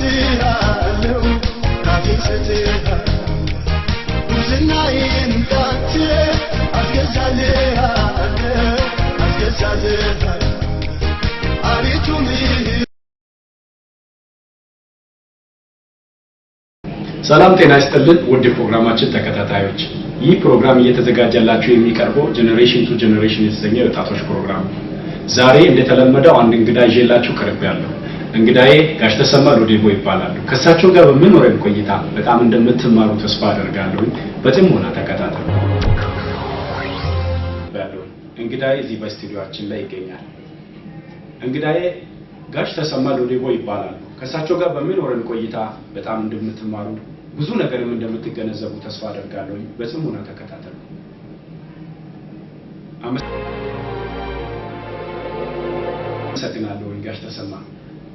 እሰጥሃለሁ፣ ራሴን እሰጥሃለሁ፣ ጉብዝናዬን ላንተ አስገዛልሃለሁ፣ አስገዛልሃለሁ አቤቱ ምሕረት። ሰላም ጤና ይስጥልን ውድ የፕሮግራማችን ተከታታዮች፣ ይህ ፕሮግራም እየተዘጋጀላችሁ የሚቀርበው Generation to Generation የተሰኘ የወጣቶች ፕሮግራም ነው። ዛሬ እንደተለመደው አንድ እንግዳ ይዤላችሁ ቀርቤያለሁ። እንግዳዬ ጋሽ ተሰማ ሎዴቦ ይባላሉ። ከእሳቸው ጋር በሚኖረን ቆይታ በጣም እንደምትማሩ ተስፋ አደርጋለሁ። በጥሞና ተከታተሉ። እንግዳዬ እዚህ በስቱዲዮአችን ላይ ይገኛል። እንግዳዬ ጋሽ ተሰማ ሎዴቦ ይባላሉ። ከእሳቸው ጋር በሚኖረን ቆይታ በጣም እንደምትማሩ፣ ብዙ ነገርም እንደምትገነዘቡ ተስፋ አደርጋለሁ። በጽሞና ተከታተሉ። አመሰግናለሁ ጋሽ ተሰማ፣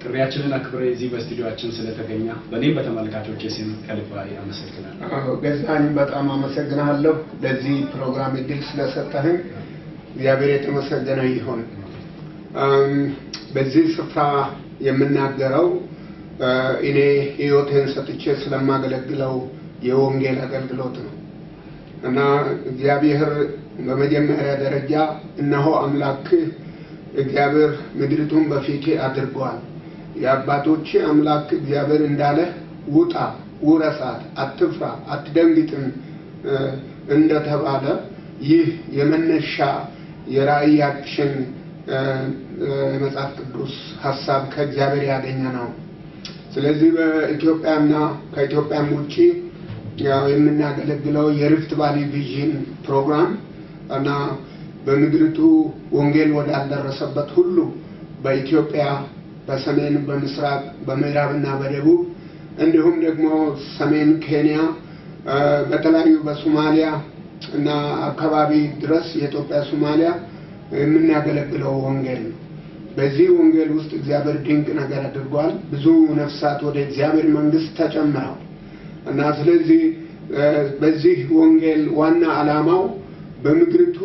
ጥሪያችንን አክብረህ እዚህ በስቱዲዮአችን ስለተገኘ በእኔም በተመልካቾቼ ስም ከልብ አመሰግናለሁ። ገዛኸኝ፣ በጣም አመሰግናለሁ ለዚህ ፕሮግራም እድል ስለሰጠህኝ። እግዚአብሔር የተመሰገነ ይሁን። በዚህ ስፍራ የምናገረው እኔ ሕይወቴን ሰጥቼ ስለማገለግለው የወንጌል አገልግሎት ነው እና እግዚአብሔር በመጀመሪያ ደረጃ እነሆ አምላክህ እግዚአብሔር ምድሪቱን በፊትህ አድርጓል፣ የአባቶች አምላክ እግዚአብሔር እንዳለ ውጣ፣ ውረሳት፣ አትፍራ፣ አትደንግጥም እንደተባለ ይህ የመነሻ የራእያችን የመጽሐፍ ቅዱስ ሀሳብ ከእግዚአብሔር ያገኘ ነው። ስለዚህ በኢትዮጵያና ከኢትዮጵያም ውጪ ያው የምናገለግለው የ Rift Valley Vision ፕሮግራም እና በምድሪቱ ወንጌል ወዳልደረሰበት ሁሉ በኢትዮጵያ በሰሜን፣ በምስራቅ፣ በምዕራብና በደቡብ እንዲሁም ደግሞ ሰሜን ኬንያ፣ በተለያዩ በሶማሊያ እና አካባቢ ድረስ የኢትዮጵያ ሶማሊያ የምናገለግለው ወንጌል ነው። በዚህ ወንጌል ውስጥ እግዚአብሔር ድንቅ ነገር አድርጓል። ብዙ ነፍሳት ወደ እግዚአብሔር መንግስት ተጨምረዋል እና ስለዚህ በዚህ ወንጌል ዋና ዓላማው በምድሪቱ